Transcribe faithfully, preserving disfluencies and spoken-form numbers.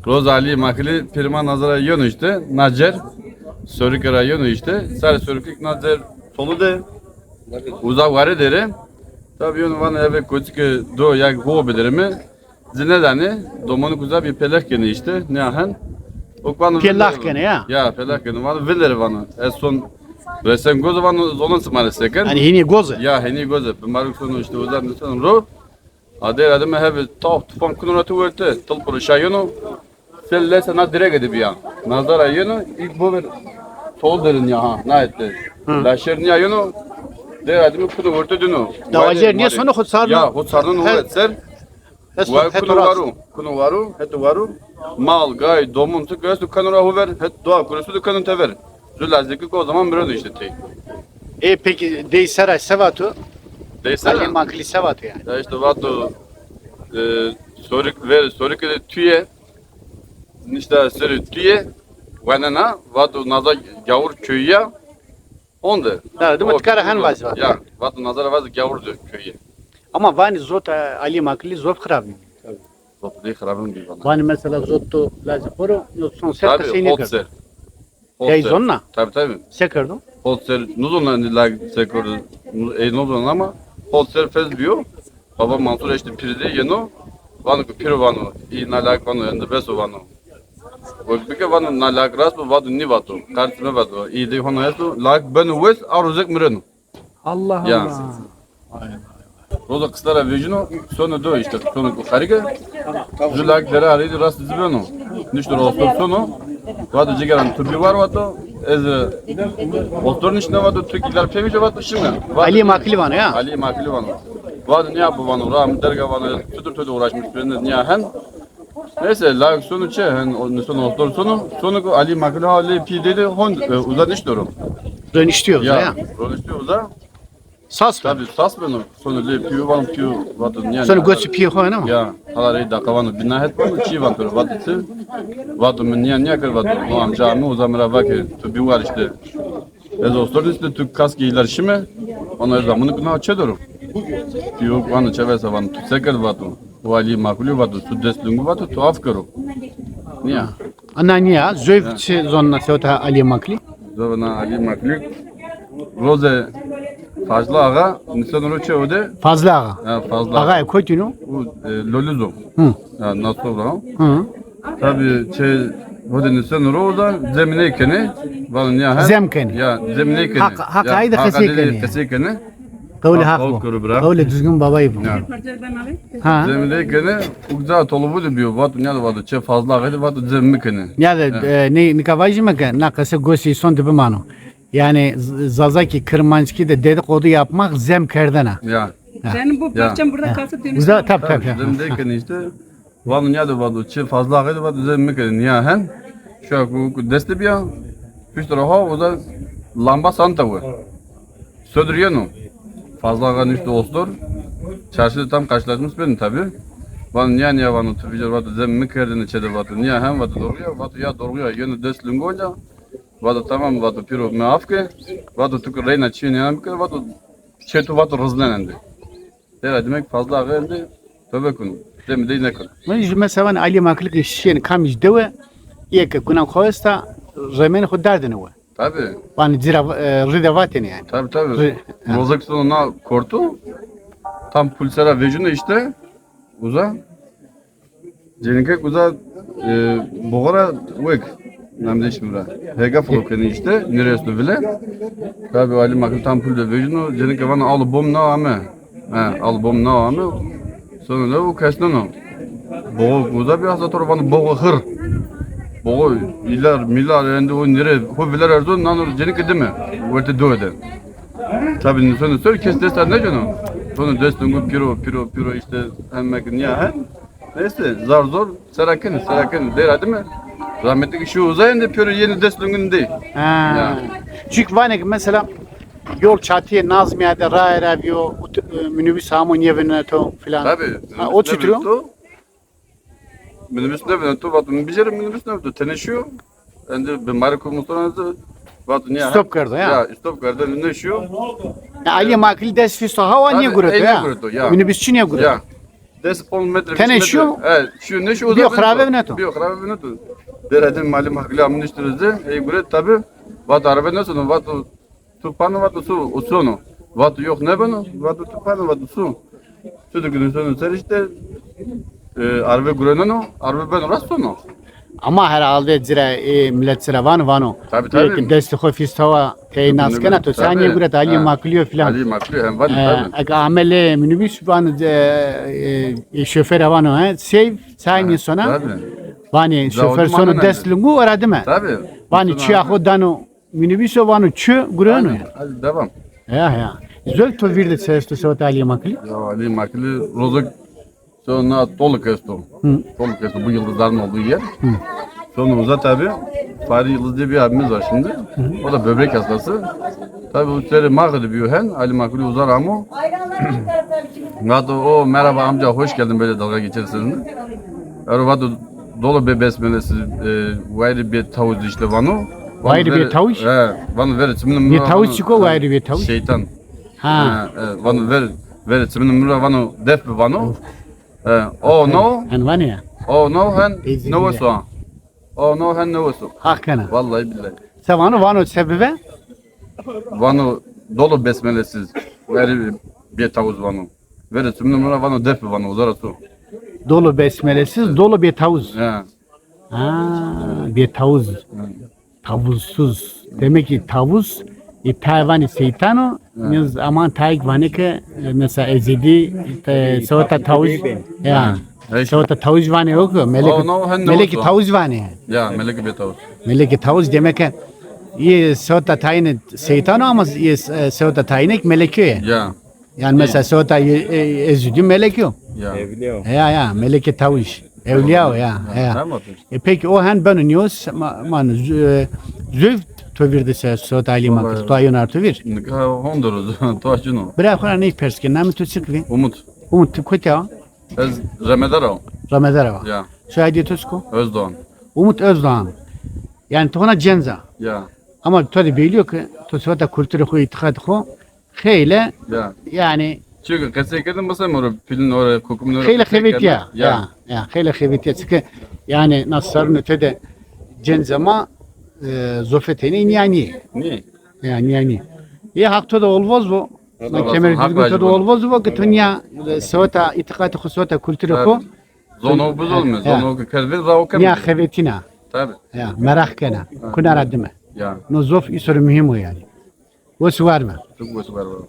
Roza Alî Makilî pîrê ma nazara yeno îşte, nacer. Sorike ra yeno îşte. Sarê Sorike nacer tolu de. Uza ware dere. Tabi yeno vano eve koçike do ya ho biderime. Zî nêdanê, domonik uza bî pelex kenê îşte, nîya hen. O vano pelex kenê ya? Ya, pelex kenê. Vano vindere vano. Ez son resen goze vano zonon sima rê seken. Yanî hênî goze? Ya, hênî goze. Bimarik sono îşte uza nîson ro. Adê ra dime hebe taf tufan kuno ra tu werte. Til piro şa yeno. Sel lese na direge de bîya. Nazara yeno, î bover tol derin ya ha, na ette. Hı. Laşer nîya yeno, dera dime kuno werte dino. Dawacer nîya sono xo sarno. Ya, xo sarno no et ser. Heto, heto kuno rast. Waru, kuno waru, heto waru. Mal, gay, domun, tu göstu kano ra huver, het doğa kurusu da kano tever. Zula zekik o zaman mireno işte tey. E, peki dey sera se vato? Dey sera? Alî Makilî se vato yani? Ya işte vato, e, sorik ver, sorik de tüye. Nişta serê tüye, wenena, vato naza gawur köyü ya, onde. Ya, dima tikara hen vazi vato. Ya, vato nazara vazi gawur de köyü. Ama vani zot, e, Alî Makilî zot xirabî. Zot de xirabî bî vana. Vani mesela zot to lazî xoro, yo son ser qisey nêkerdo. Tabi, hot ser. Hot ser. Hey zonna? Tabi, tabi. Se kerdo? Hot ser, nuzonna lag se kerdo. Ey nuzonna ama hot ser fez biyo. Baba Mansur eşte pîrî de yeno, vano ke pîro vano, î na lak vano, endebeso vano. Wek bike vano, na lak rast bo, vato nî vato. Qert mi vato. Î de hona esto, lak beno wes, a rozek mireno. Allah Allah. Roza qista ra vejîno, sono do îşte, sono ku xarike. Ju lak dere arî de rast zî beno. Nişto ro ostor sono. Vato cigeran tu bî war vato. Ez, e, ostor nişna vato, tu kî lar pemîşe vato şime. Vato Alî Makilî vano ya? Alî Makilî vano. Vato nîya bu vano, ra mi derga vano, tudur tudur uğraşmış birinde nîya hen. Neyse, layık sonu çe, hen, o, nison ostor sonu, sonu ku Alî Makilî ha lê pî dedi, hon, e, uza nişto ro. Dönüştüyor ya. Dönüştüyor uza. Sas beno. Tabi sas beno. Sono lê pîyo van pîyo vato nîya. Sono goçî pîyê xo ena ma? Ya, hala rey daqavano bîna het vano, çî van pêro vato ti. Vato mi nîya nîya kir vato. No amca mi uza mi ra va ke tu bî war îşte. Ez ostor îşte tu kas ke îlar şime. Ona ez amunu kuna çe doro. Pîyo vano çevesa vano tu se kerd vato. O Alî Makilî vato tu dest lungu vato tu af kero. Nîya. Ana nîya, zöv çi zonna sewta Alî Makilî? Zovna Alî Makilî. Roze Fazlı Ağa, nîson ro çe o de? Fazlı Ağa. Ha, Fazlı Ağa. Ağa kotîno? O, e, Loluz o. Hı. Ha, nasıl o? Hı. Tabi çe o de nîson ro da zemine kene. Vano nîya ha. Zem kene. Ya, zemine kene. Hak, hak aydı qesey kene. Qesey kene. Qewlê haq bo. Qewlê Duzgin Babayî bo. Ya. Ha. Zemine kene, ugza tolubu de biyo. Vato nîya de vato çe Fazlı Ağa de vato zem mi kene. Nîya de, e, nê, nika vajîme ke na qese gosê îson de bimano. Yani z-, Zazaki, Kırmançki de dedikodu yapmak zem kerdena. Ya. Benim bu parçam burada kalsın, dönüşte. Uza, tabii, tabii. Zem de kene işte. Vano nîya de vato çi Fazlı Ağa de vato zem mi kene nîya hen. Şu an ku, ku deste biya. Pişt ra ha o da lamba santa we. Södür yeno. Fazlı Ağa nişto ostor. Çarşı de tam karşılaşmış benim tabi. Vano nîya nîya vano tu bicer vato zem mi kerdene çe de vato. Nîya hen vato doğru ya. Vato ya doğru ya. Yeno dest lungu olya. Vato tamam vato pîro mi af ke. Vato tu ki reyna çî nîya mi ke. Vato çê tu vato rizlen endi. Era demek Fazlı Ağa endi tövbe kunu. Demî dey nekun. Min jû mesela Alî Makilî ke şîyên kamî jî dewe, yê ke gunan xo esta, remên xo derdine we. Tabi. Vanî cira, e, rî de vatêne yani. Tabi, tabi. Rî, ha. Rozek sono na kortu, tam pul sera vejûno işte, uza. Cenike uza, e, boğara wek, namdeşim ra. Hega filo kenî işte, neresto bile. Tabi Alî Makilî tam pul de vejûno, cenike vana alu bom na ame. Ha, album na ame. Sonra da o kesneno. Boğo uza bir hasta tor vano boğo hır. Boğo iler miler endi o nire ho viler erzo nano cenike dime. Werte do de. Tabi sonra sonra kes desta ne cano. Sonra destungu piro piro piro işte hem mek niye hem. Neyse zar zor sera kenî, sera kenî. Dera dime. Rahmetli kişi uzayende piro yeni destungun de. Ha. Ya. Çünkü vanê ki mesela yol çatîyê Nazmîya de raye ra vîyo, ut-, e, minibus hamo nêvîneto filan. Tabi. Ha, o çitur o? Minibus nêvîneto, vato mi bicerê minibus nêvîneto, tenê şîyo. Endi bi marê ku mustorane de vato nîya. Stop kerdo ya. Ya, stop kerdo, nêşîyo. Ya, Alî Makilî dest fîsto hawa nêgureto ya. Nêgureto ya. Minibusçî nêgureto. Ya. des on metre, vîst metre. Tenê şîyo? E, şîyo, nêşîyo, uza bîyo, xirabe vîneto. Bîyo, xirabe vîneto. Dere de Alî Makulî amî niştî ro ze, ey gure tabî, vato arebe nêsono, vato tu pano, vato su, o sono. Vato yox nêbeno, vato tu pano, vato su. Tu de gune sono ser îşte, e, arebe gureneno, arebe beno ra sono. Ama herhalde ci ra, e, milet ci ra vano, vano. Tabî, tabî. Destê xo fîst hawa, tey nas kena, to se nîye guret, Alî Makulî yo filan. Alî Makulî yo, hem vanî, tabî. Eke ame lê minîbus, vano, e, e, şofêr ra vano, he, seyf, çay nêsona. Tabî. Vanî şofêr sono dest lingu, ora dime. Tabî. Vanî çiya xo dano. Minîbus o, vano çi, gureno. Hadi, hadi devam. Ya, ya. Zöv to vîr de se esto seweta Alî Makulî? Ya, Alî Makulî rozek, so na toluk esto. Hı. Toluk esto, bu yıldızların olduğu yer. Hı. Sonra uza tabi, Fahri Yıldız diye bir abimiz var şimdi. Hı. O da böbrek hastası. Tabi bu seri mağdur bir hen, Alî Makulî uza ra amo. Vato, o, merhaba amca, hoş geldin, böyle dalga geçersiniz. Ero vato dolo bê besmelesiz, e, wayirî bê tawuz îşte vano. Wayirî bê tawuz? He, vano verê çimin. Bê tawuz çik o, wayirî bê tawuz? Şeytan. Ha. He, e, vano ver, verê çimin mi ra vano def bi vano. E, o no. Hen vanê ya. O no hen newes o. O no hen newes o. Haq kena. Vallahi billahi. Se vano, vano se bibe? Vano dolo besmelesiz. Wayirî bê tawuz vano. Verê çimin mi ra vano def bi vano, uza ra so. Dolo besmelesiz, dolo bê tawuz. He. Ha, bê tawuz. Hı. Tavuzsuz. Demek ki tavuz, e, tayê vanê seytan o. Hı. Nîz aman tayêk vanê ke, e, mesela Ezedî, e, seweta tavuz. Ya. Hı. Seweta tavuz vanê o ke, melek, o, no, hen melekî tavuz vanê. Ya, melekî bê tavuz. Melekî tavuz demek ki, e, seweta tayêne seytan o ama, e, seweta tayêne ki melekî yo. Ya. Yani mesela seweta, e, e, Ezedî melekî yo. Ya. Evliya o. Ya, ya, melekê tavuz. Evliya o ya. Ya, ya. Tamam. E, peki o hen beno nîyo, ma, ma, e, zöv to vîr de se, seweta Alî Makulî, to ayon arto vîr? Nika honde ro, to acino. Bira xo ra ney pers ke, namê to çik vî? Umut. Umut, ti kotî ya? Ez Remedar a. Remedar a. Ya. Soyadê to çik o? Özdoğan. Umut Özdoğan. Yani to hona cenc a. Ya. Ama to de belî yo ke to seweta kulturê xo, îtîqatê xo, Xeyle, ya, yani. Çünkü qesey kerdin, mesela, ora pilin ora, kokumun ora, xeyle qesey xevetîya, kerdin. Ya, ya, xeyle xevetîya. Çünkü yani nasıl sarın ötede cenc ama, e, zofeteni nîyanî. Nî? Ya, nîyanî. Ya haq to da olvoz bu. Kemer düzgün to da olvoz bu, ki to nîya, e, seweta, îtîqatê xo, seweta kulturê xo. Zono biz olmuyor. Ya. Zono ki kerdi, rao kemi. Nîya xevetîna. Tabii. Ya, meraq kena. Ha. Kuna ra dime. Ya. No zof îsor muhîm o yani. Wes û war be. Çok wes û war be.